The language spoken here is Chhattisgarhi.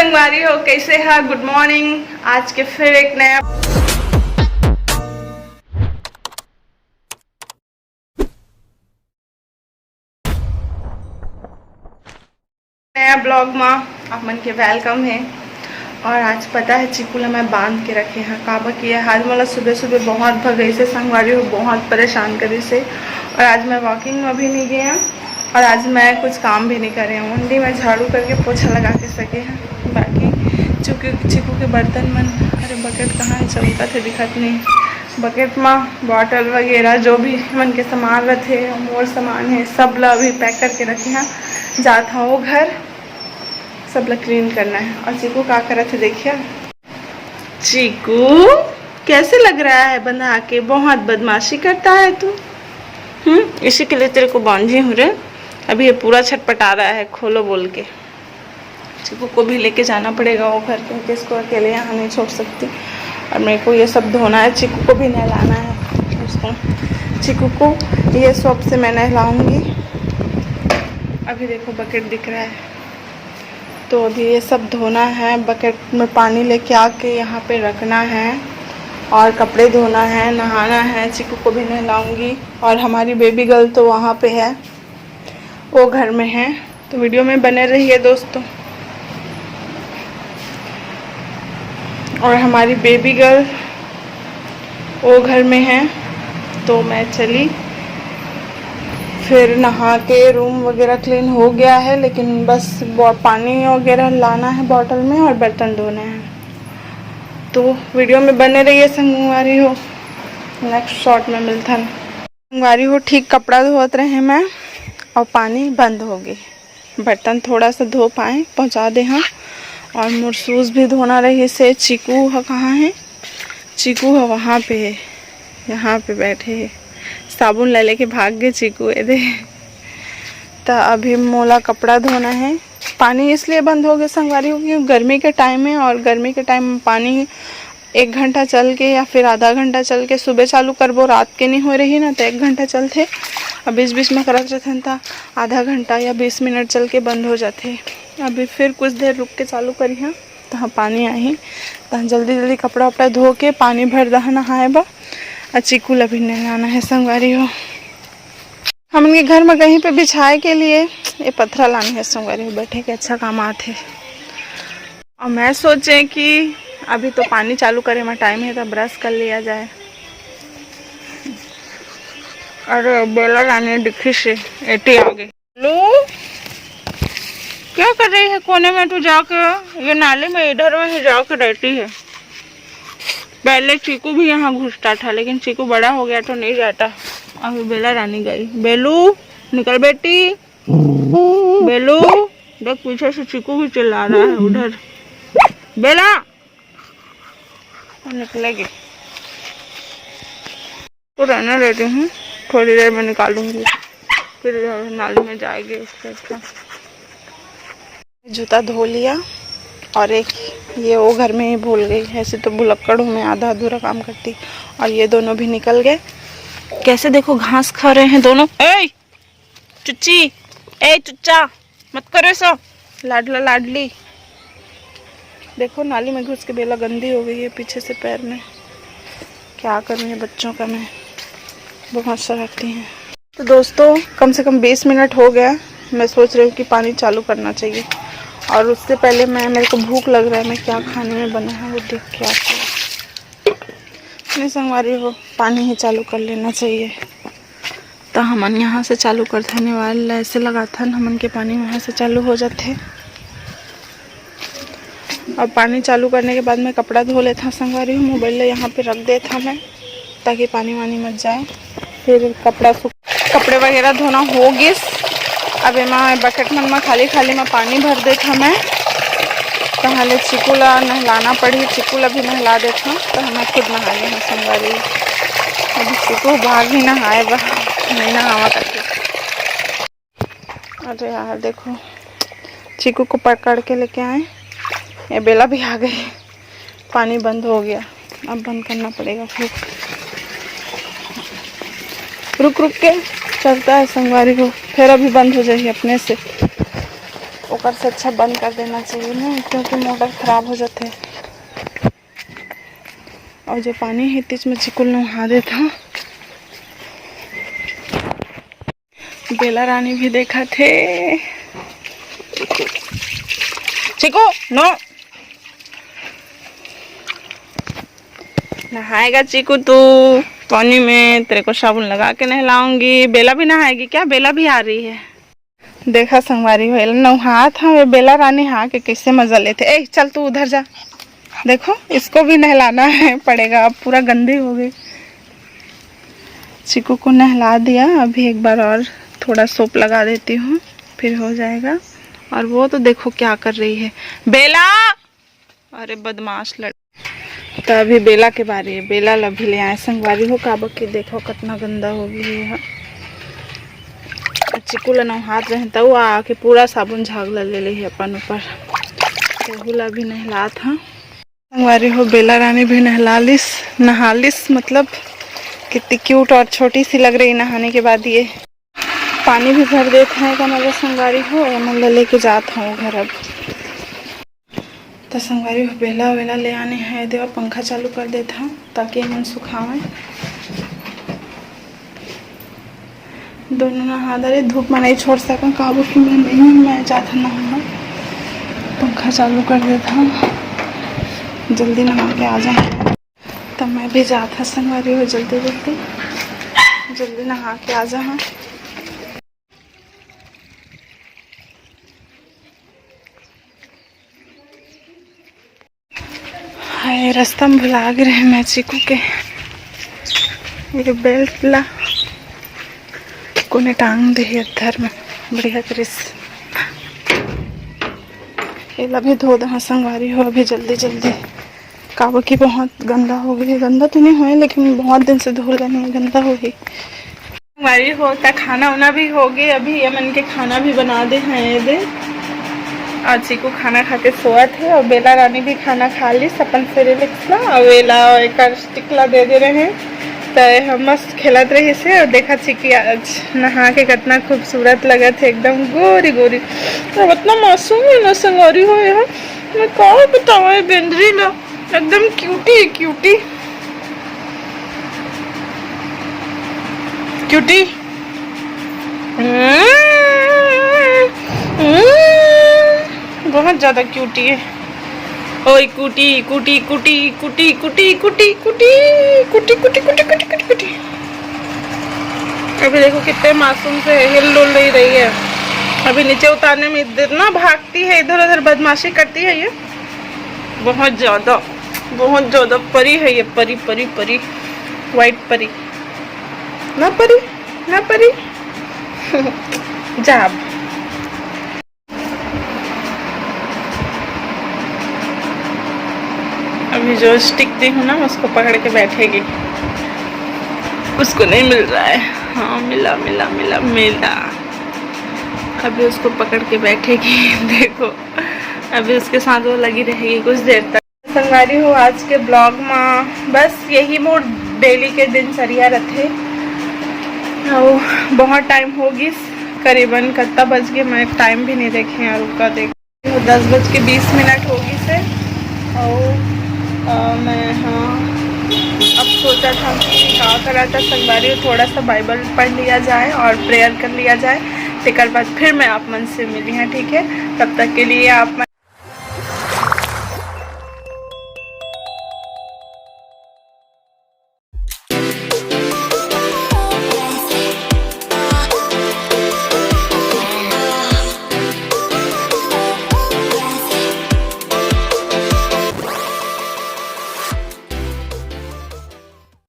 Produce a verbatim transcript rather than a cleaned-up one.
संगवारी हो, कैसे हा? गुड मॉर्निंग। आज के फिर एक नया नया ब्लॉग मा आप मन के वेलकम है। और आज पता है, चिकू ला मैं बांध के रखे हाँ, काबर कि ये आज मोला सुबह सुबह बहुत भगई से, संगवारी हो, बहुत परेशान करी से। और आज मैं वॉकिंग में भी नहीं गया और आज मैं कुछ काम भी नहीं करे हूँ। ओनली मैं झाड़ू करके पोछा लगा के सके हैं। बाकी चूँकि चिकू के बर्तन मन, अरे बकेट कहाँ है, चमका थे दिखत नहीं। बकेट मा बॉटल वगैरह जो भी मन के सामान रथे, मोर सामान है, सब ला अभी पैक करके रखे हैं। जात हूँ वो घर, सब ला क्लीन करना है। और चीकू का करत है देखिए। चीकू, कैसे लग रहा है बंधा के? बहुत बदमाशी करता है तू। हम्म, इसी के लिए तेरे को बांधी हूँ रे। अभी ये पूरा छटपटा रहा है, खोलो बोल के। चीकू को भी लेके जाना पड़ेगा वो घर, क्योंकि इसको अकेले यहाँ नहीं छोड़ सकती। और मेरे को ये सब धोना है, चीकू को भी नहलाना है। उसको, चीकू को ये सोप से मैं नहलाऊंगी। अभी देखो बकेट दिख रहा है, तो अभी ये सब धोना है। बकेट में पानी लेके आके यहाँ पे रखना है और कपड़े धोना है, नहाना है। चीकू को भी नहलाऊंगी और हमारी बेबी गर्ल तो वहाँ पे है, वो घर में है। तो वीडियो में बने रहिए दोस्तों। और हमारी बेबी गर्ल वो घर में है, तो मैं चली फिर नहा के। रूम वगैरह क्लीन हो गया है, लेकिन बस बॉ-, पानी वगैरह लाना है बॉटल में और बर्तन धोने हैं। तो वीडियो में बने रहिए संगवारी हो, नेक्स्ट शॉट में मिलथन। संगवारी हो, ठीक कपड़ा धोवत रहे मैं और पानी बंद हो गई। बर्तन थोड़ा सा धो पाए, पहुँचा दे हाँ। और मोर शूज़ भी धोना रहिसे। चीकू ह कहाँ है? चीकू ह वहाँ पे है, यहाँ पे बैठे है। साबुन ला लेके भाग गए चीकू, ये दे। तो अभी मोला कपड़ा धोना है। पानी इसलिए बंद हो गया संगवारी हो, क्योंकि गर्मी के टाइम है और गर्मी के टाइम पानी एक घंटा चल के या फिर आधा घंटा चल के सुबह चालू करबो, रात के नहीं हो रही ना, तो एक घंटा चलथे। अब बीच बीच में करत रहथन, त आधा घंटा या बीस मिनट चल के बंद हो जाथे। अभी फिर कुछ देर रुक के चालू करिहा, तहाँ पानी आही, तहाँ जल्दी जल्दी कपड़ा उपड़ा धो के पानी भर दहा नहाए बर। आ चीकू ला भी नहलाना है संगवारी हो। हमन के घर में कहीं पे बिछाए के लिए ये पथरा लाने है संगवारी हो, बैठे के अच्छा काम आथे। और मैं सोचे कि अभी तो पानी चालू करे में टाइम है, तो ब्रश कर लिया जाए। अरे बेला लाने दिखी से एटी आगे। लो, क्या कर रही है कोने में तू जाके? ये नाली में इधर में ही जाके रहती है। पहले चीकू भी यहाँ घुसता था, लेकिन चीकू बड़ा हो गया तो नहीं जाता। अभी बेला रानी गई। बेलू, निकल बेटी। बेलू, देख पीछे से चीकू भी चिल्ला रहा है उधर। बेला, वो निकलेगी। तो रहने देती हूँ, थोड़ी देर में निकालूंगी, फिर नाली में जाएगी उससे अच्छा। जूता धो लिया और एक ये वो घर में ही भूल गई। ऐसे तो भुलक्कड़ हूँ मैं, आधा अधूरा काम करती। और ये दोनों भी निकल गए। कैसे देखो घास खा रहे हैं दोनों। ए चुच्ची, ए चुच्चा, मत करो ऐसा। लाडला लाडली। देखो नाली में घुस के बेला गंदी हो गई है पीछे से पैर में। क्या करूँ ये बच्चों का मैं, बहुत शरारती हैं। तो दोस्तों, कम से कम बीस मिनट हो गया, मैं सोच रही हूँ कि पानी चालू करना चाहिए। और उससे पहले मैं, मेरे को भूख लग रहा है, मैं क्या खाने में बना है वो देख के आती हूँ। नहीं संगवारी हो, पानी ही चालू कर लेना चाहिए। तो हमन यहाँ से चालू करथन, ये वाला ऐसे लगाथन, हमन के पानी वहाँ से चालू हो जाथे। और पानी चालू करने के बाद मैं कपड़ा धो लेथा संगवारी हो, मोबाइल ला यहाँ पे रख देथा मैं, ताकि पानी वानी मत जाए। फिर कपड़ा सूख, कपड़े वगैरह धोना हो गिस। अब एमा बकेट मन में खाली खाली में पानी भर देथा मैं। तहाँ ले चीकू ला नहलाना पड़ही, चीकू ला भी नहला देथा, तो हमें खुद नहा लेहूँ संगवारी। अभी चीकू भाग ही नहाए बा, नहीं नहावा करके। अरे यार देखो, चीकू को पकड़ के लेके आए, ये बेला भी आ गई। पानी बंद हो गया, अब बंद करना पड़ेगा फिर। रुक रुक के चलता है संगवारी हो, फिर अभी बंद हो जाएगी अपने से। ओकर सबसे अच्छा बंद कर देना चाहिए ना, क्योंकि मोटर खराब हो जाते हैं। और जो पानी है, तीच में चिकुल नहा देता। बेला रानी भी देखा थे। चिकू, नो। नहाएगा चिकू तू पानी में, तेरे को साबुन लगा के नहलाऊंगी। बेला भी नहाएगी क्या? बेला भी आ रही है। देखा संगवारी हो, एला नहात हवे बेला रानी हा के कैसे मजा लेते। ए, चल तू उधर जा। देखो, इसको भी नहलाना है पड़ेगा, अब पूरा गंदी हो गई। चिकू को नहला दिया, अभी एक बार और थोड़ा सोप लगा देती हूँ, फिर हो जाएगा। और वो तो देखो क्या कर रही है बेला। अरे बदमाश लड़। त अभी बेला के बारी है, बेला ला भी ले आए संगवारी हो, काबर के देखो कितना गंदा हो गया है। चिकू ला नहात रहे तऊ आके पूरा साबुन झाग ला ले ले है अपन ऊपर। तेहू ला भी नहलात हा संगवारी हो। बेला रानी भी नहला लिस, नहा लिस, मतलब कितनी क्यूट और छोटी सी लग रही नहाने के बाद। ये पानी भी भर देत हैं का मजा संगवारी हो, एमन ला लेके जात हूँ घर अब। त संगवारी हो, बेला वेला ले आने हैं, देवा पंखा चालू कर देत हूँ ताकि एमन सुखावें। दोनों नहा डारे, धूप में नहीं छोड़ सकूँ, काबू कि मैं नहीं हूँ, मैं जात हूँ नहाना। पंखा चालू कर देत हूँ, जल्दी नहा के आ जाए। त मैं भी जात हूँ संगवारी हो, जल्दी जल्दी, जल्दी नहा के आ जाऊँ। हाय, रास्ता में भुला गे रहे मैं चिकू के ये बेल्ट ला कोने टांग दे हे अद्धर में, बढ़िया करिस। एला भी धो दहा संगवारी हो अभी जल्दी जल्दी, काबर कि बहुत गंदा हो गया। गंदा तो नहीं होए लेकिन बहुत दिन से धो लेने गंदा हो ही। संगवारी हो, त खाना उना भी हो गए, अभी ये मन के खाना भी बना दे हैं ये दे। आज चिकू खाना खा के सोवत हे और बेला रानी भी खाना खा लिस अपन सेरेलेक्स ला, और एला एकर स्टिक ला दे दे रहे हैं। त हम मस्त खेलत रहिस हे और देखा चिकी आज नहा के कितना खूबसूरत लगत हे, एकदम गोरी गोरी। और इतना मासूम है ना संगवारी हो यहाँ, मैं का बताऊँ ये बेंदरी ला। एकदम क्यूटी है, क्यूटी। क्यूटी। हम्म, हम्म, बहुत ज्यादा क्यूटी है। ओए cutie, cutie, cutie, cutie, cutie, cutie, cutie. अभी देखो कितने मासूम से हिल डुल नहीं रही है। अभी नीचे उतारने में इतना भागती है, इधर उधर बदमाशी करती है ये। बहुत ज्यादा, बहुत ज्यादा परी है ये, परी, परी, परी, व्हाइट परी। ना परी, ना परी। जा अब। अभी जो स्टिक दी हूँ ना, उसको पकड़ के बैठेगी। उसको नहीं मिल रहा है। हाँ, मिला, मिला, मिला, मिला। अभी उसको पकड़ के बैठेगी। देखो, अभी उसके साथ वो लगी रहेगी कुछ देर तक। संगवारी हो, आज के ब्लॉग में बस यही मोर डेली के दिनचर्या रथे। अउ बहुत टाइम हो गिस, करीबन कत्ता बज गए, मैं टाइम भी नहीं देखे यार, रुका देख, दस बज के बीस मिनट हो गिस हे। अउ अ, मैं, हाँ, अब सोचा था कि का करा था संगवारी हो, थोड़ा सा बाइबल पढ़ लिया जाए और प्रेयर कर लिया जाए, तेकर बाद फिर मैं आप मन से मिली, हाँ, ठीक है। तब तक के लिए आप मन